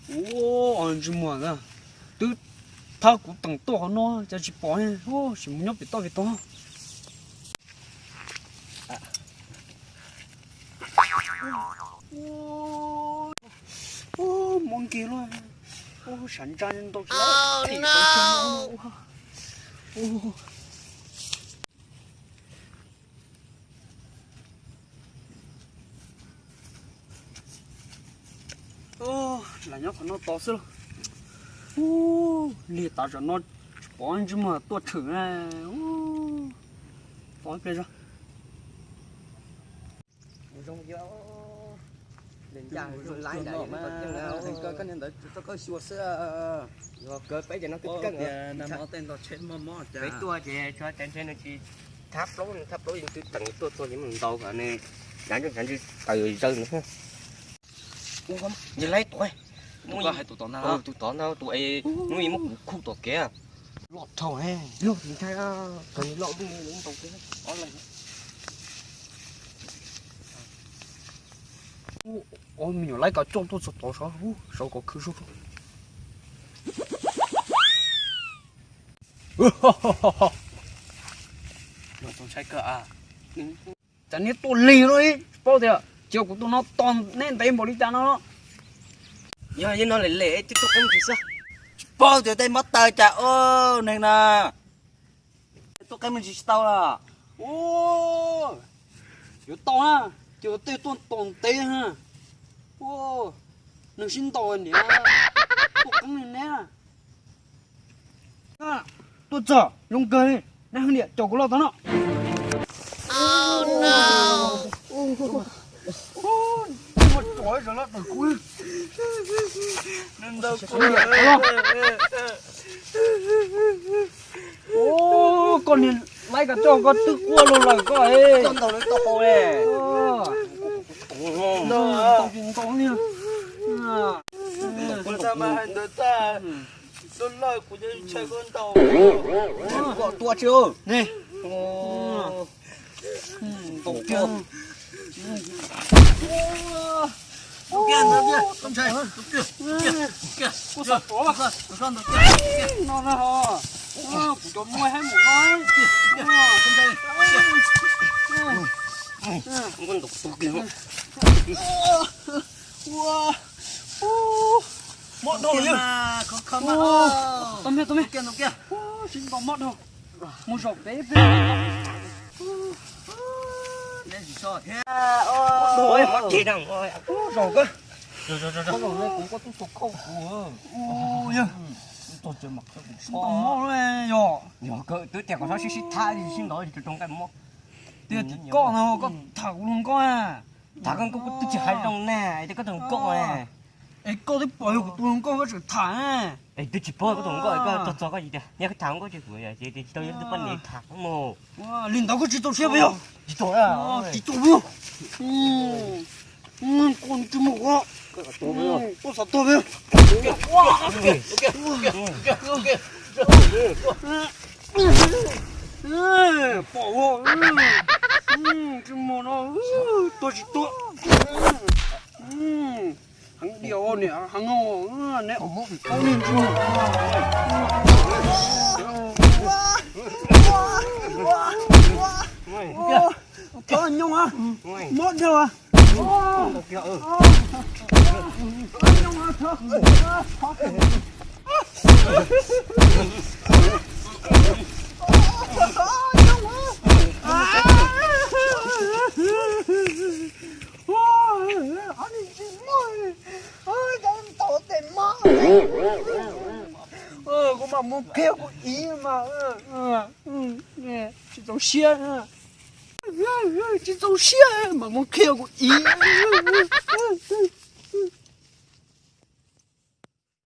Ua, ntsej muag ntawd twb thab kuv teem tuaj qhov no cas tsis pom, sim mus nyob pem toj pem tog. Mob nkig luaj, sab ntsa ntau tsis. Lam nyob qhov no tos xwb lauj. Lig tas zam no tsis pom ntsej muag tuaj tshwm na. Tos ib pliag zog. Zoo, koj niag ntawd rau koj xyuas xwb. Yog kawg peb ces no twb keej. Peb tuaj ces tsuas cas ntshe nws tsis thab plaub, nws thab plaub yeej twb teem tuaj txog ces mus ntaus kom nws cav ntswg cav ntswg taws zaws nws. Ua, nws laib tuaj. Tus koj hais tus tod na, tus tod na, tus es hnub ib muab kuv khuj tom kev. Loj dhau, loj ntshai, kawg loj ntuj ntaus kev. Ua, me nyuam laib kav coj tuaj txog tod saud, saud kom khwv zog. Cas neb tuaj lig no, tsis paub tias cia kuv tus no tos neb ntev npaum li cas no. Yog li no lem lem twb tuaj qeeb ntsis xwb. Tsis paub tias tej mob taw cas ua neeg na. Tuaj qeeb me ntsis tsis tau lawm. Ua, yuav tau na, ces tej tuaj tos ntev na. Ua, neeg sib ntaus niam, tuaj qeeb li neb. Tuaj txog zoo kawg li, neb hwj niam caum kuv los tod no. Koj niag laib kav coj koj twb quaj luag lawm koj. Ntaus tsis ntaus li. Kom tua tsis ne. Ntaus kiag. Kuv xav tuav no na ho. Kuv cov muaj haib mus no. Mob dhau li. Tau me, tau me. Sib ntaus mob dhau. Mus zaum pem pem. Zaum koj. Kuv koj tub xua khauj kuv. Sib ntaus mob yog. Yog kawg twb tias kom sib sib tham sib ntaus tsis rau nqaij mob. Tiag tim koj no koj tham kuv hluas nkauj. Tham koj nkauj kuv twb tsis hais zoo na, es koj tus nkauj na. Es koj twb pom yog kuv tus hluas nkauj koj tseem tham. Es twb tsis paub koj tus nkauj, koj txog txog koj tsis tias nyob koj tham nkauj tsis kuv ces tsis tau yog tus poj niam tham mus. Li ntawd koj tsis txaus siab puas yog? Tsis txaus, tsis txaus puas yog? Koj tsis mus, koj xav tuag puas yog? Pom ua, tsis mus no, tuag tsis tuag. Heev diam niam heev, neb ob niag ntsej muag. Thov nyooj, mob dhau. Nyooj, thov. Kuv mam mus qhia kuv ib mas. Tsis txaus siab, tsis txaus siab, mam mus qhia kuv ib.